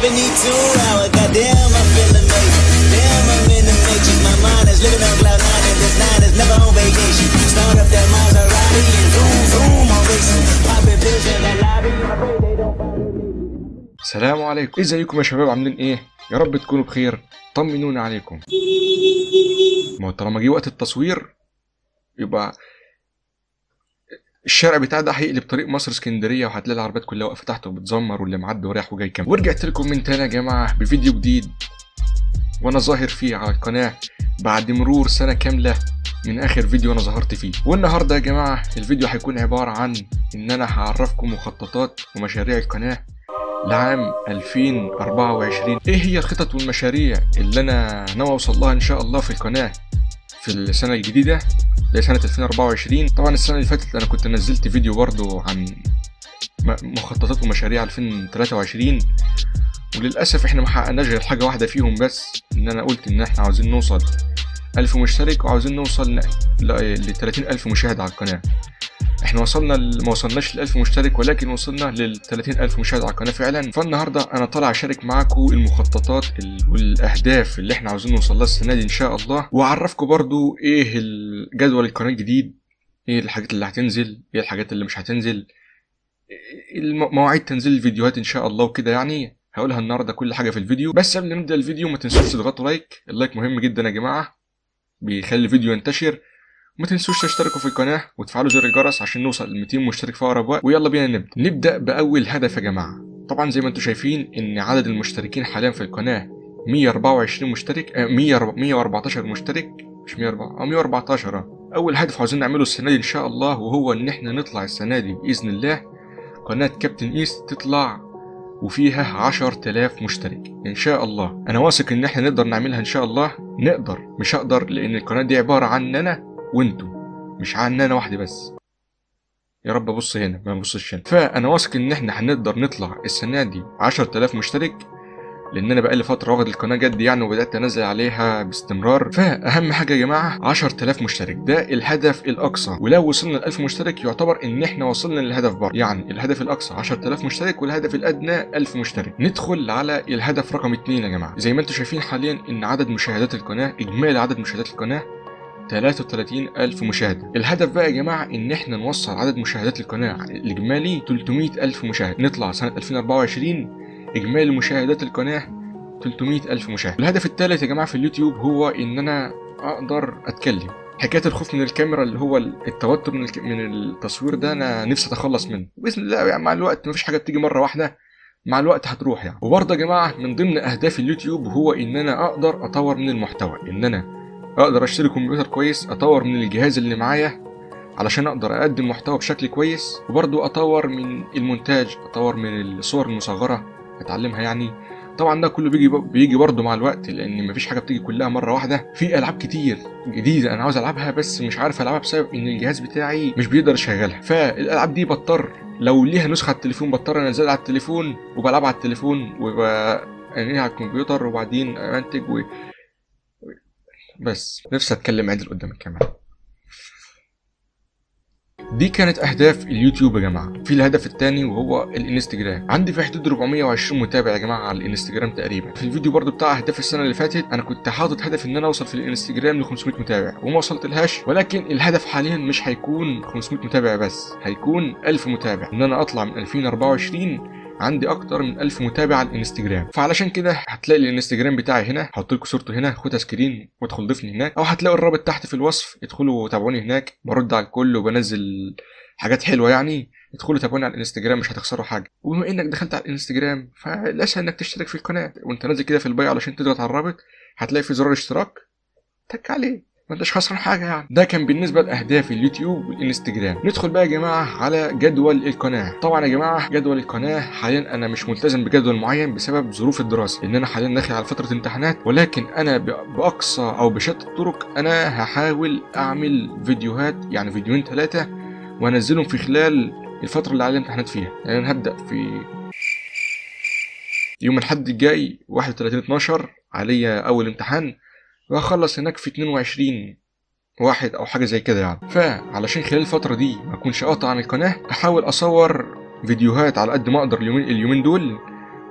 72 hours. Goddamn, I feel amazing. Damn, I'm in the matrix. My mind is living on cloud nine, and this nine is never on vacation. Start up that Maserati and zoom, zoom, I'm racing. Popping pills in the lobby. I pray they don't follow me. السلام عليكم، ازيكم يا شباب؟ عاملين ايه؟ يا رب تكونوا بخير، طمنونا عليكم. ما هو طالما جه وقت التصوير يبقى الشارع بتاع ده هيقلب طريق مصر اسكندرية، وهتلاقي العربيات كلها واقفة تحت وبتزمر واللي معدي ورايح وجاي كمان. ورجعت لكم من تاني يا جماعة بفيديو جديد وانا ظاهر فيه على القناة بعد مرور سنة كاملة من اخر فيديو انا ظهرت فيه. والنهارده يا جماعة الفيديو هيكون عبارة عن ان انا هعرفكم مخططات ومشاريع القناة لعام 2024. ايه هي الخطط والمشاريع اللي انا ناوي اوصل لها ان شاء الله في القناة في السنة الجديدة اللي سنة 2024. طبعا السنة اللي فاتت انا كنت نزلت فيديو برضو عن مخططات ومشاريع 2023، وللاسف احنا ما حققناش غير حاجة واحدة فيهم بس، ان انا قلت ان احنا عاوزين نوصل 1000 مشترك وعاوزين نوصل ل 30000 مشاهد على القناة. احنا وصلنا ما وصلناش ل 1000 مشترك، ولكن وصلنا لل 30000 مشاهد على القناة فعلا. فالنهارده انا طالع اشارك معاكم المخططات والاهداف اللي احنا عاوزين نوصل لها السنة دي ان شاء الله، واعرفكم برضو ايه الجدول القناة الجديد، ايه الحاجات اللي هتنزل، ايه الحاجات اللي مش هتنزل، مواعيد تنزيل الفيديوهات ان شاء الله وكده. يعني هقولها النهارده كل حاجة في الفيديو. بس قبل ما نبدا الفيديو ما تنسوش تضغطوا like، ال like مهم جدا يا جماعة، بيخلي الفيديو ينتشر. وما تنسوش تشتركوا في القناة وتفعلوا زر الجرس عشان نوصل ل 200 مشترك في اقرب وقت. ويلا بينا نبدا باول هدف يا جماعة. طبعا زي ما انتم شايفين ان عدد المشتركين حاليا في القناة 124 مشترك، 114 مشترك، مش 104 او 114. اول هدف عاوزين نعمله السنة دي ان شاء الله، وهو ان احنا نطلع السنة دي باذن الله قناة كابتن ايست تطلع وفيها 10000 مشترك ان شاء الله. انا واثق ان احنا نقدر نعملها ان شاء الله، نقدر، مش هقدر لان القناة دي عبارة عن انا وانتوا، مش عن انا وحدي بس. يا رب ابص هنا ما ابصش هنا. فانا واثق ان احنا هنقدر نطلع السنة دي 10000 مشترك، لان انا بقالي فترة واخد القناة جد يعني، وبدات انزل عليها باستمرار. فاهم حاجة يا جماعة، 10000 مشترك ده الهدف الاقصى، ولو وصلنا ل 1000 مشترك يعتبر ان احنا وصلنا للهدف برضه. يعني الهدف الاقصى 10000 مشترك والهدف الادنى 1000 مشترك. ندخل على الهدف رقم 2 يا جماعة. زي ما انتم شايفين حاليا ان عدد مشاهدات القناة، اجمالي عدد مشاهدات القناة 33000 مشاهده. الهدف بقى يا جماعة ان احنا نوصل عدد مشاهدات القناة الاجمالي 300000 مشاهد، نطلع سنة 2024 اجمالي مشاهدات القناة 300000 مشاهد. الهدف الثالث يا جماعة في اليوتيوب هو ان انا اقدر اتكلم. حكاية الخوف من الكاميرا اللي هو التوتر من التصوير ده انا نفسي اتخلص منه باذن الله. يعني مع الوقت مفيش حاجة بتيجي مرة واحدة، مع الوقت هتروح يعني. وبرضه يا جماعة من ضمن اهداف اليوتيوب هو ان انا اقدر اطور من المحتوى، ان انا اقدر اشتري كمبيوتر كويس، اطور من الجهاز اللي معايا علشان اقدر اقدم محتوى بشكل كويس، وبرضه اطور من المونتاج، اطور من الصور المصغرة اتعلمها يعني. طبعا ده كله بيجي برضه مع الوقت، لان مفيش حاجة بتيجي كلها مرة واحدة. في العاب كتير جديدة انا عاوز العبها بس مش عارف العبها بسبب ان الجهاز بتاعي مش بيقدر يشغلها. فالالعاب دي بضطر لو ليها نسخه على التليفون بضطر انزلها على التليفون وبلعبها على التليفون وبنقلها على الكمبيوتر وبعدين انتج بس نفسي اتكلم عدل قدام الكاميرا. دي كانت اهداف اليوتيوب يا جماعة. في الهدف الثاني وهو الانستجرام. عندي في حدود 420 متابع يا جماعة على الانستجرام تقريبا. في الفيديو برضو بتاع اهداف السنة اللي فاتت انا كنت حاطط هدف ان انا اوصل في الانستجرام ل 500 متابع وما وصلت لهاش، ولكن الهدف حاليا مش هيكون 500 متابع بس، هيكون 1000 متابع، ان انا اطلع من 2024 عندي اكتر من 1000 متابع على الانستجرام. فعلشان كده هتلاقي الانستجرام بتاعي هنا، هحط لكم صورته هنا، خدها screen وادخل ضيفني هناك، او هتلاقوا الرابط تحت في الوصف، ادخلوا وتابعوني هناك، برد على الكل وبنزل حاجات حلوة يعني. ادخلوا تابعوني على الانستجرام مش هتخسروا حاجة. وبما انك دخلت على الانستجرام فالاسهل انك تشترك في القناة، وانت نازل كده في ال bio علشان تضغط على الرابط هتلاقي في زرار اشتراك، تك عليه، ما انتش خسران حاجة يعني. ده كان بالنسبة لاهداف اليوتيوب والانستجرام. ندخل بقى يا جماعة على جدول القناة. طبعا يا جماعة جدول القناة حاليا انا مش ملتزم بجدول معين بسبب ظروف الدراسة، لان انا حاليا داخل على فترة امتحانات، ولكن انا باقصى او بشتى الطرق انا هحاول اعمل فيديوهات، يعني فيديوهين 3 وانزلهم في خلال الفترة اللي عليا امتحانات فيها. يعني انا هبدا في يوم الاحد الجاي 31/12 عليا اول امتحان، وهخلص هناك في 22/1 او حاجة زي كده يعني. فعلشان خلال الفترة دي ما اكونش قاطع عن القناة، هحاول اصور فيديوهات على قد ما اقدر اليومين دول،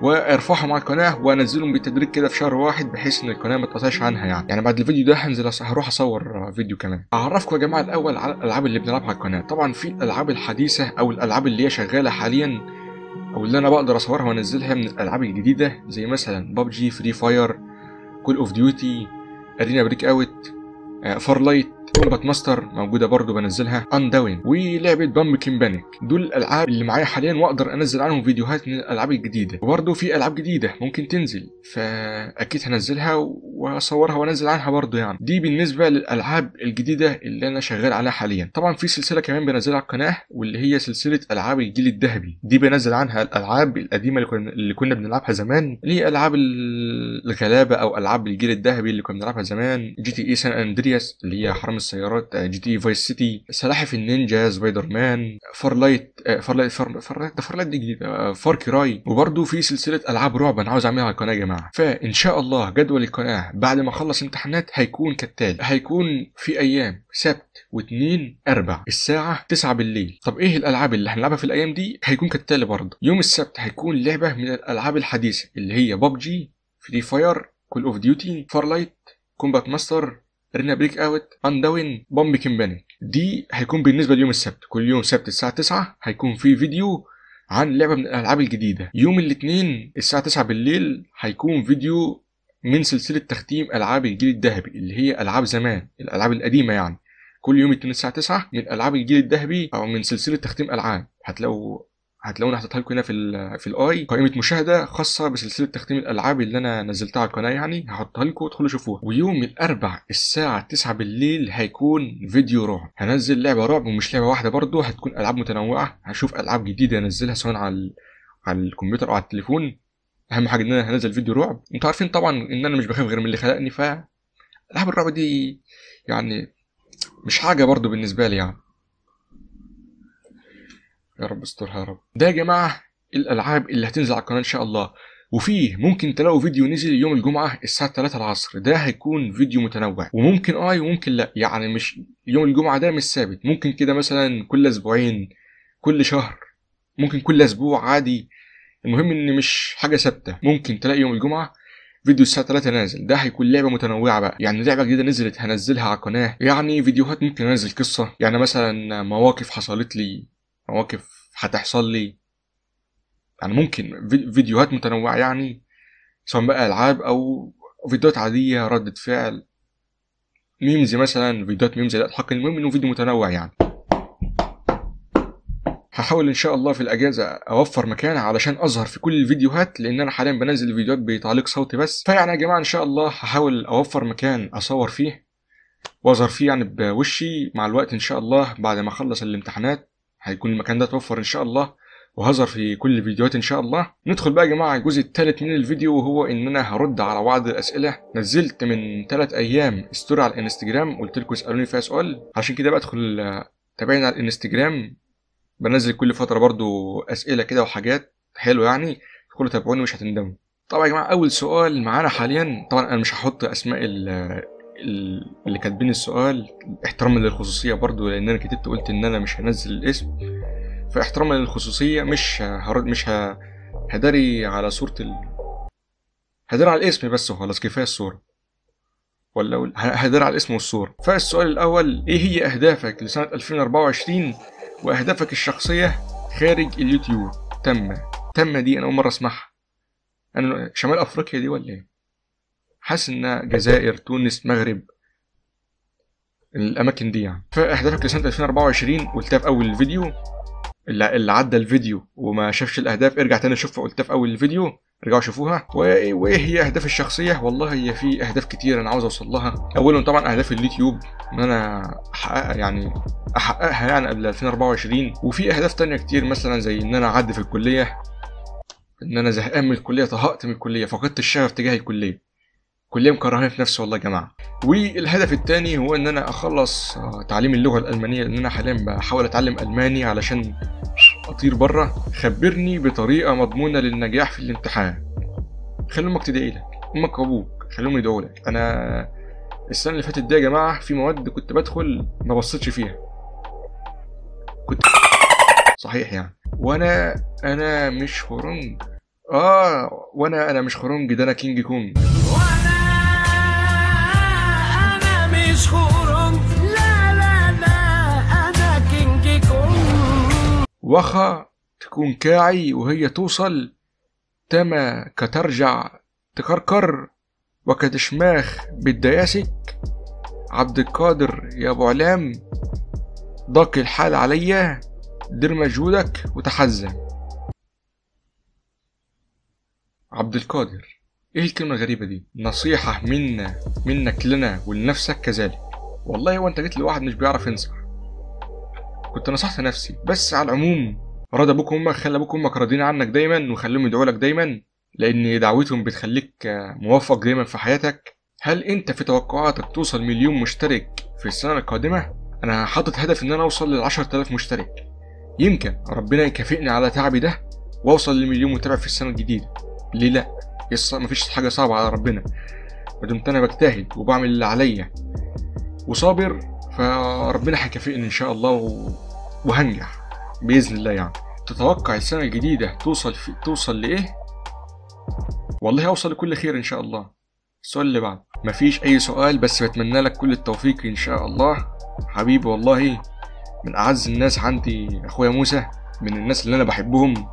وارفعهم على القناة وانزلهم بالتدريج كده في شهر واحد، بحيث ان القناة ما تقطعش عنها. يعني بعد الفيديو ده هنزل هروح اصور فيديو كمان. اعرفكم يا جماعة الاول على الالعاب اللي بنلعبها على القناة. طبعا في الالعاب الحديثة او الالعاب اللي هي شغالة حاليا او اللي انا بقدر اصورها وانزلها من الالعاب الجديدة، زي مثلا PUBG، Free Fire، Call of Duty، Arena Breakout، Farlight، Combat Master موجودة برضو بنزلها، Undawn، ولعبه Pumpkin Panic. دول الالعاب اللي معايا حاليا واقدر انزل عنهم فيديوهات من الالعاب الجديدة. وبرضو في العاب جديدة ممكن تنزل فاكيد هنزلها واصورها وانزل عنها برضو. يعني دي بالنسبة للالعاب الجديدة اللي انا شغال عليها حاليا. طبعا في سلسلة كمان بنزلها على القناة واللي هي سلسلة العاب الجيل الذهبي، دي بنزل عنها الالعاب القديمة اللي كنا بنلعبها زمان، اللي هي العاب الغلابة او العاب الجيل الذهبي اللي كنا بنلعبها زمان، GTA San Andreas اللي هي حرام السيارات، GTA Vice City، سلاحف النينجا، سبايدر مان، Farlight، Farlight ده Farlight دي جديدة، Far Cry. وبرده في سلسلة العاب رعب انا عاوز اعملها على القناة يا جماعة. فان شاء الله جدول القناة بعد ما اخلص امتحانات هيكون كالتالي: هيكون في ايام سبت واثنين اربع الساعة 9 بالليل. طب ايه الالعاب اللي هنلعبها في الايام دي؟ هيكون كالتالي برضه: يوم السبت هيكون لعبه من الالعاب الحديثة اللي هي PUBG، Free Fire، Call of Duty، Farlight، Combat Master، Arena Breakout، Undawn، Pumpkin Panic. دي هيكون بالنسبة ليوم السبت، كل يوم سبت الساعة 9 هيكون في فيديو عن لعبه من الالعاب الجديدة. يوم الاثنين الساعة 9 بالليل هيكون فيديو من سلسلة تختيم العاب الجيل الذهبي اللي هي العاب زمان، الالعاب القديمة يعني. كل يوم الاثنين الساعة 9 من العاب الجيل الذهبي او من سلسلة تختيم العاب. هتلاقوني حاططها لكم هنا في ال i قائمة مشاهده خاصة بسلسلة تختيم الالعاب اللي انا نزلتها على القناة، يعني هحطها لكم وادخلوا شوفوها. ويوم الاربع الساعة 9 بالليل هيكون فيديو رعب، هنزل لعبه رعب ومش لعبه واحدة برضو، هتكون العاب متنوعة، هشوف العاب جديدة انزلها سواء على الكمبيوتر او على التليفون. اهم حاجة ان انا هنزل فيديو رعب. انتوا عارفين طبعا ان انا مش بخاف غير من اللي خلقني، ف العاب الرعب دي يعني مش حاجة برضو بالنسبة لي يعني. يا رب استرها يا رب. ده يا جماعة الالعاب اللي هتنزل على القناة ان شاء الله. وفيه ممكن تلاقوا فيديو نزل يوم الجمعة الساعة 3 العصر، ده هيكون فيديو متنوع، وممكن وممكن لا، يعني مش يوم الجمعة ده مش ثابت، ممكن كده مثلا كل اسبوعين، كل شهر، ممكن كل اسبوع عادي. المهم ان مش حاجة ثابتة. ممكن تلاقي يوم الجمعة فيديو الساعة 3 نازل، ده هيكون لعبه متنوعة بقى، يعني لعبه جديدة نزلت هنزلها على القناة، يعني فيديوهات ممكن انزل قصة، يعني مثلا مواقف حصلت لي، مواقف هتحصل لي، يعني ممكن فيديوهات متنوعة، يعني سواء بقى ألعاب أو فيديوهات عادية، ردة فعل، memes مثلا، فيديوهات memes لا تحق. المهم إنه فيديو متنوع يعني. هحاول إن شاء الله في الأجازة أوفر مكان علشان أظهر في كل الفيديوهات، لأن أنا حاليا بنزل الفيديوهات بتعليق صوتي بس. فيعني يا جماعة إن شاء الله هحاول أوفر مكان أصور فيه وأظهر فيه يعني بوشي مع الوقت إن شاء الله. بعد ما أخلص الامتحانات هيكون المكان ده اتوفر ان شاء الله، وهظهر في كل الفيديوهات ان شاء الله. ندخل بقى يا جماعة الجزء الثالث من الفيديو، وهو ان انا هرد على بعض الاسئلة. نزلت من 3 ايام story على الانستجرام، قلت لكم اسالوني فيها سؤال، عشان كده بدخل تابعيني على الانستجرام، بنزل كل فترة برضو اسئلة كده وحاجات حلوة يعني، ادخلوا تابعوني مش هتندموا. طبعا يا جماعة اول سؤال معانا حاليا، طبعا انا مش هحط اسماء اللي كاتبين السؤال احتراما للخصوصيه برضو، لان انا كتبت قلت ان انا مش هنزل الاسم، فاحتراما للخصوصيه مش هرد، مش هداري على صوره هداري على الاسم بس وخلاص، كفاية الصورة، ولا هداري على الاسم والصورة. فالسؤال الاول: ايه هي اهدافك لسنه 2024 واهدافك الشخصية خارج اليوتيوب؟ تم دي انا اول مرة اسمعها، انا شمال افريقيا دي ولا ايه؟ حاسس انها جزائر، تونس، مغرب، الاماكن دي يعني. فاهدافك لسنه 2024 قلتها في اول الفيديو، اللي عدى الفيديو وما شافش الاهداف ارجع تاني شوفها، قلتها في اول الفيديو، ارجعوا شوفوها. وايه هي اهدافي الشخصية؟ والله هي في اهداف كتير انا عاوز اوصل لها. اولهم طبعا اهداف اليوتيوب ان انا احققها، يعني احققها يعني قبل 2024. وفي اهداف تانية كتير، مثلا زي ان انا اعدي في الكلية، ان انا زهقان من الكلية، طهقت من الكلية، فقدت الشغف تجاه الكلية، كلية مكرهاني في نفسي والله يا جماعة. والهدف الثاني هو ان انا اخلص تعليم اللغة الالمانية، لان انا حاليا بحاول اتعلم الماني علشان اطير بره. خبرني بطريقة مضمونه للنجاح في الامتحان. خلي امك تدعي لك، امك وابوك خليهم يدعوا لك. انا السنة اللي فاتت دي يا جماعة في مواد كنت بدخل ما بصيتش فيها، كنت صحيح يعني، وانا مش هرنج. وانا مش خرنج، ده انا كينج كونج. وانا مش خرنج، لا لا لا انا كينج كونج. وخا تكون كاعي وهي توصل تما كترجع تكركر وكتشماخ بالدياسك. عبد القادر يا ابو علام ضاق الحال عليا، دير مجهودك وتحزن. عبد القادر، ايه الكلمة الغريبة دي؟ نصيحة منا منك لنا ولنفسك كذلك. والله وانت جيت لواحد مش بيعرف ينصح، كنت نصحت نفسي. بس على العموم رضى ابوك وامك، خلي ابوك وامك راضيين عنك دايما وخليهم يدعوا لك دايما، لان دعوتهم بتخليك موفق دايما في حياتك. هل انت في توقعاتك توصل 1,000,000 مشترك في السنة القادمة؟ انا حاطط هدف ان انا اوصل لل10,000 مشترك، يمكن ربنا يكافئني على تعبي ده واوصل ل1,000,000 متابع في السنة الجديدة. ليه لا؟ مفيش حاجة صعبة على ربنا، ما دمت انا بجتهد وبعمل اللي عليا وصابر، فربنا هيكافئني ان شاء الله وهنجح باذن الله. يعني تتوقع السنة الجديدة توصل لايه؟ والله اوصل لكل خير ان شاء الله. السؤال اللي بعده، مفيش اي سؤال، بس بتمنى لك كل التوفيق ان شاء الله. حبيبي والله من اعز الناس عندي اخويا موسى، من الناس اللي انا بحبهم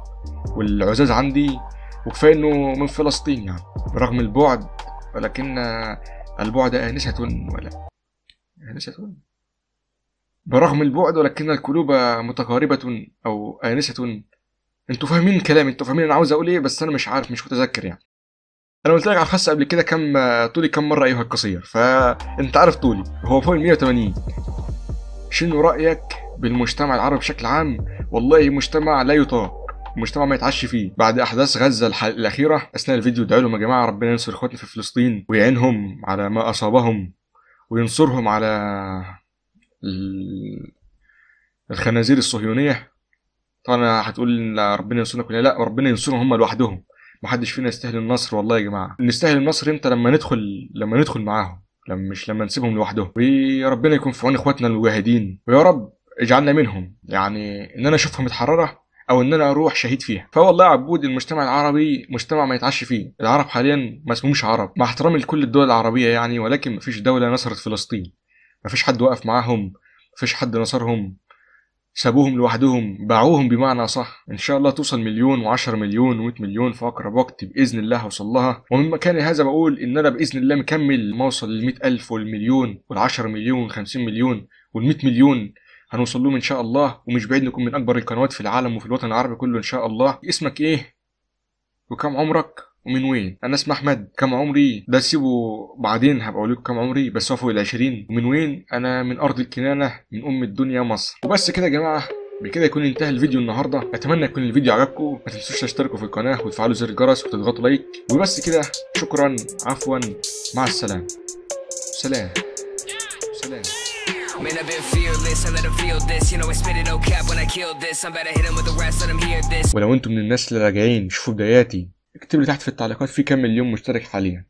والعزاز عندي، وكفاية انه من فلسطين يعني، برغم البعد ولكن البعد آنسة ولا آنسة، برغم البعد ولكن القلوب متقاربة أو آنسة. انتوا فاهمين كلامي، انتوا فاهمين انا عاوز اقول ايه، بس انا مش عارف، مش متذكر يعني. انا قلت لك على الخاص قبل كده كم طولي كم مرة ايها القصير، فانت عارف طولي هو فوق 180. شنو رأيك بالمجتمع العربي بشكل عام؟ والله مجتمع لا يطاق، المجتمع ما يتعش فيه. بعد احداث غزة الاخيرة اثناء الفيديو ادعوا لهم يا جماعة ربنا ينصر اخواتنا في فلسطين ويعينهم على ما اصابهم وينصرهم على الخنازير الصهيونية. طبعا هتقول ربنا ينصرنا كلنا، لا ربنا ينصرهم هم لوحدهم، محدش فينا يستاهل النصر. والله يا جماعة نستاهل النصر امتى؟ لما ندخل معاهم، لما مش لما نسيبهم لوحدهم. وربنا يكون في عون اخواتنا المجاهدين، ويا رب اجعلنا منهم، يعني ان انا اشوفهم متحررة او ان انا اروح شهيد فيها. فوالله يا عبود المجتمع العربي مجتمع ما يتعش فيه. العرب حاليا ما اسمهمش عرب، مع احترامي لكل الدول العربية يعني، ولكن مفيش دولة نصرت فلسطين، مفيش حد وقف معاهم، مفيش حد نصرهم، سابوهم لوحدهم، باعوهم بمعنى صح. ان شاء الله توصل 1,000,000 و10 مليون و100 مليون في اقرب وقت باذن الله هوصل لها. ومن مكان هذا بقول ان انا باذن الله مكمل ما اوصل لل100,000 والمليون وال10 مليون وال50 مليون وال100 مليون، هنوصل لهم ان شاء الله. ومش بعيد نكون من اكبر القنوات في العالم وفي الوطن العربي كله ان شاء الله. اسمك ايه وكم عمرك ومن وين؟ انا اسمي احمد. كم عمري ده سيبه بعدين هبقى اقول لكم كم عمري، بس هو فوق 20. ومن وين؟ انا من ارض الكنانه، من ام الدنيا مصر. وبس كده يا جماعة، بكده يكون انتهى الفيديو النهارده. اتمنى يكون الفيديو عجبكم، ما تنسوش تشتركوا في القناة وتفعلوا زر الجرس وتضغطوا like. وبس كده، شكرا، عفوا، مع السلامة، سلام سلام. Man, I've been fearless, I let 'em feel this. You know I spit it, no cap when I kill this. I'm better hit 'em with the rest, let 'em hear this. ولو انتم من الناس اللي راجعين شوفوا بداياتي، اكتب لي تحت في التعليقات في كم مليون مشترك حاليا.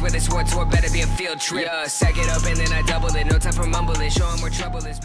With this war tour better be a field trip. Yeah, sack it up and then I double it. No time for mumbling. Show 'em where trouble is.